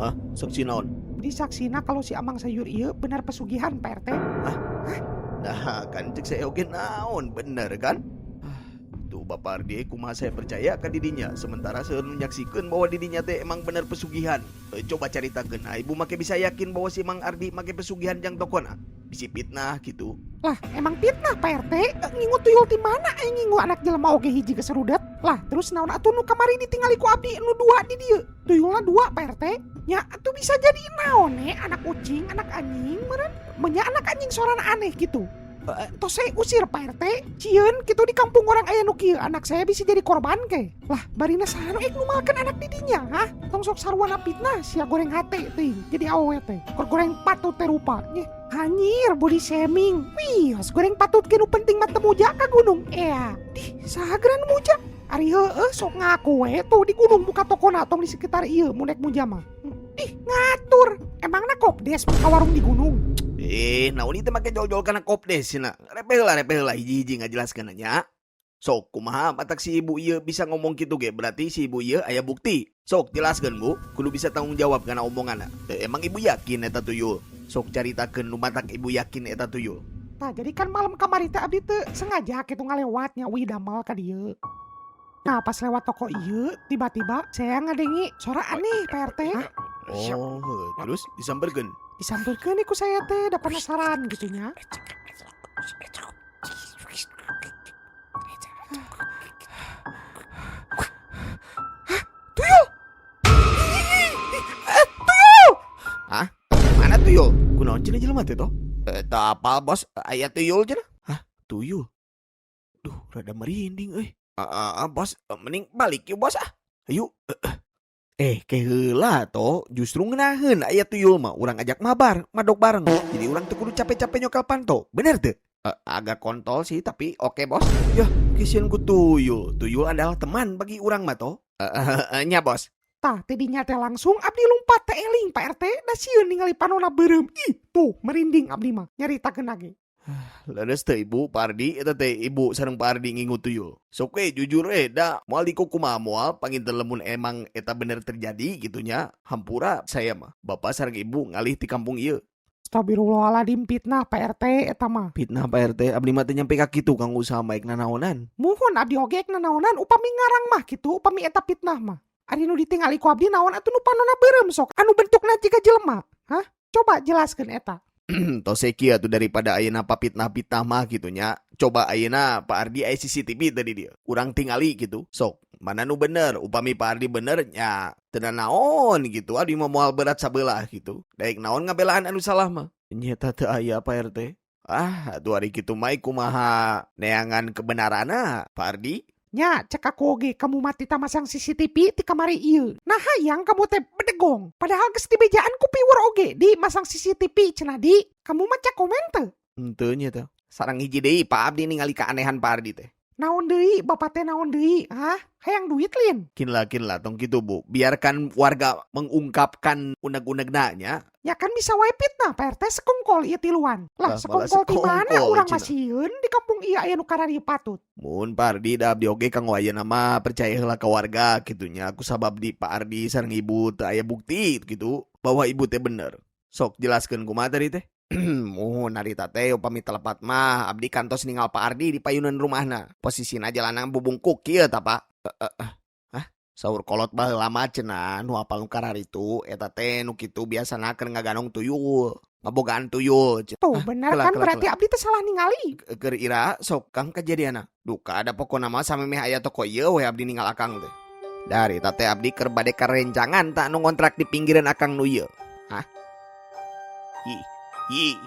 Hah, saksi naon? Disaksina kalau si Amang Sayur ieu benar pesugihan, Pak RT. Nah, kan cek saya oge naon, bener kan? Ah, tuh Bapak Ardi, kumaha saya percaya ka didinya, sementara saya menyaksikan bahwa didinya teh emang bener pesugihan. Eh, coba caritakeun, nah, ibu make bisa yakin bahwa si Mang Ardi make pesugihan jang tokona? Bisi fitnah gitu. Lah, emang fitnah, Pak RT. Eh, ngingu tuyul ti mana aing ngingu anak jelema oge hiji geus rudet. Lah, terus naon atuh nu kamari ditingali ku abdi nu dua di dieu? Tuyulna dua, Pak RT. Nya atuh bisa jadi naon anak ucing, anak anjing meureun. Menya anak anjing sorana aneh gitu. Eh, tos saya usir, Pak RT. Cieun gitu di kampung orang aya nu kieu, anak saya bisa jadi korban ke. Lah, barina saha nu ek numalkeun anak di dinya, hah? Tong sok sarwana fitnah sia, goreng hate teuing jadi awewe teh. Keur goreng patut teh rupa. Nyeh, anjir, body shaming. Wih, goreng patut ge nu penting mah teu muja ka gunung. Ea, dih, saha geura nu muja? Ari heueuh sok ngaku we tuh di gunung buka tokona, tong di sekitar ieu mun rek muja mah. Ih, ngatur. Emangna kopdes buka warung di gunung? Eh, naon ieu teh make jol-jol kana kopdes cenah? Repeh heula, repeh heula, hiji-hiji ngajelaskeun nya. Sok kumaha matak si ibu ieu bisa ngomong kitu ge, berarti si ibu ieu aya bukti. Sok jelaskeun, Bu, kudu bisa tanggung jawab kana omonganna. Eh, emang ibu yakin eta tuyul? Sok caritakeun nu matak ibu yakin eta tuyul. Tah, jadi kan malam kamari teh abdi teu sengaja kitu ngalewatnya uih damel ka dieu. Nah, pas lewat toko ieu, tiba-tiba saya ngadenge suara aneh, Pak RT. Oh, heuh, terus disamperkeun? Disamperkeun ku saya teh, da penasaran gitu nya. Hah, tuyul! Eh, tuyul! Hah? Mana tuyul? Kunaon cenah jelema teh toh? Eh, teu apal, Bos, aya tuyul cenah. Hah, tuyul? Duh, rada merinding euy. Heeh, Bos, mending balik yuk, Bos, ah. Ayo. Eh, ke heula toh, justru ngeunaheun aya tuyul mah urang ajak mabar, madog bareng. Jadi urang teu kudu capek-capek nyokel panto. Bener teu? Eh, agak kontol sih, tapi oke, Bos. Yah, kasihan ku tuyul. Tuyul adalah teman bagi urang mah toh. Eh, nya, Bos. Tah, tidinya teh langsung abdi lumpat teh eling, Pak RT, da sieun ningali panona beureum. Ih, tuh merinding abdi mah nyaritakeun ge. Leres teu ibu Pak Ardi eta teh ibu sareng Pak Ardi ngingu tuyul? Sok we jujur we, da moal dikukumaha moal panginten lamun emang eta bener terjadi gitu nya, hampura saya mah. Bapak sareng ibu ngalih ti kampung ieu. Astagfirullahaladzim, fitnah, Pak RT, eta mah. Fitnah, Pak RT, abdi mah teu nyampe ka kitu kang usaha mah nanaonan. Muhun, abdi oge nanaonan upami ngarang mah kitu, upami eta fitnah mah. Ari nu ditingali ku abdi naon atuh nu panona beureum sok anu bentukna jiga jelema? Hah? Coba jelaskeun eta. Tos kieu atuh, daripada ayeuna papitnah-pitnah mah gitu nya. Coba ayeuna Pak Ardi aya CCTV tadi dia. Urang tingali gitu. Sok, mana nu bener? Upami Pak Ardi bener nya teu naon gitu. Abdi mah moal berat sabelah gitu. Daek naon ngabelaan anu salah mah. Nyeta teu aya, Pak RT. Ah, atuh ari kitu mah kumaha neangan kebenaranna, Pak Ardi? Nya, cek aku oge kamu mah tita masang CCTV ti kamari ieu. Nah, hayang kamu teh bedegong. Padahal geus dibejaan ku viewer oge, di masang CCTV cenah di. Kamu mah cek komen teu? Henteu nya teh. Sareng hiji deui, Pak, abdi ningali keanehan Pak Ardi teh. Naon deui, bapak teh naon deui? Hah? Hayang duit lin? Kin lah, kin lah, tong kitu, Bu. Biarkan warga mengungkapkan unek-unekna nya. Ya kan bisa wae fitnah, Pak RT, sekongkol ieu tiluan. Lah, Lah, malah sekongkol ti mana sekongkol urang cenah. Masieun di kampung ieu aya nu kararieu patut. Mun Pak Ardi, da abdi oge kanggo ayeuna mah percaya heula ka warga kitu nya. Ku sabab di Pak Ardi sareng ibu teu aya bukti gitu bahwa ibu teh bener. Sok jelaskeun kumaha tadi teh? Muhun, harita teh upami telepat mah abdi kantos ningal Pak Ardi di payunan rumahna. Posisina jalanna bubungkuk kieu tah, Pak. Eh, eh, hah? Saur kolot baheula mah cenah nu apal nu kararitu eta teh nu kitu biasana keur ngaganong tuyul. Ngabogaan tuyul. Tuh, bener Kela, kan kela, berarti kela. abdi teh salah ningali. Keur ira sok kang kejadianna? Duka ada pokona mah samemeh aya toko ieu we abdi ningal akang teh. Dari teh abdi keur bade karencangan tak nu ngontrak di pinggiran akang nu ieu. Hah? Ih, ih.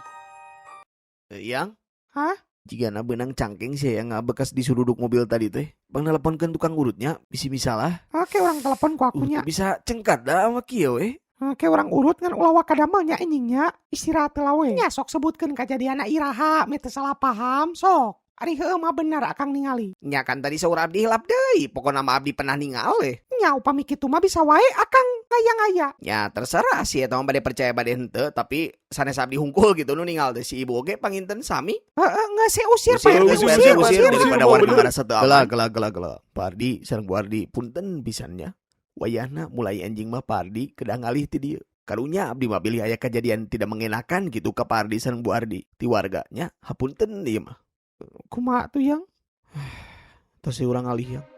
Eh, Yang? Hah? Jigana beunang cangkeng sih yang bekas disuruduk mobil tadi teh. Bang nelponkeun tukang urutnya, bisi misalah. Oke, urang telepon ku akunya. Teu bisa cengkat dah sama kieu we. Oke, urang urut ngan ulah waka damel nya anjing nya. Istirahat heula we. Nya sok sebutkeun kajadianna iraha, meh teu salah paham sok. Ari heueuh mah bener akang ningali. Nya kan tadi saur abdi hilap deui, pokona mah abdi pernah ningal we. Nya upami kitu mah bisa wae akang ngaya-ngaya. Ya terserah sih eta mah bade percaya bade henteu, tapi sanes abdi hungkul gitu nu ningal teh, si ibu oge panginten sami. Heeh, geus sih usir, Usir, Pak RT, usir, usir, usir, usir. daripada Usir, warga bener. ngarasa teu aman. Gela, gela, gela, gela. Pak Ardi sareng Bu Ardi, punten pisan nya. Wayahna mulai enjing mah Pardi kedah ngalih ti dieu. Karunya abdi mah bilih aya kejadian tidak mengenakan gitu ka Pardi sareng Bu Ardi ti warga nya, hapunten ieu mah. Kumaha tuh, Yang? Tos urang ngalih, Yang.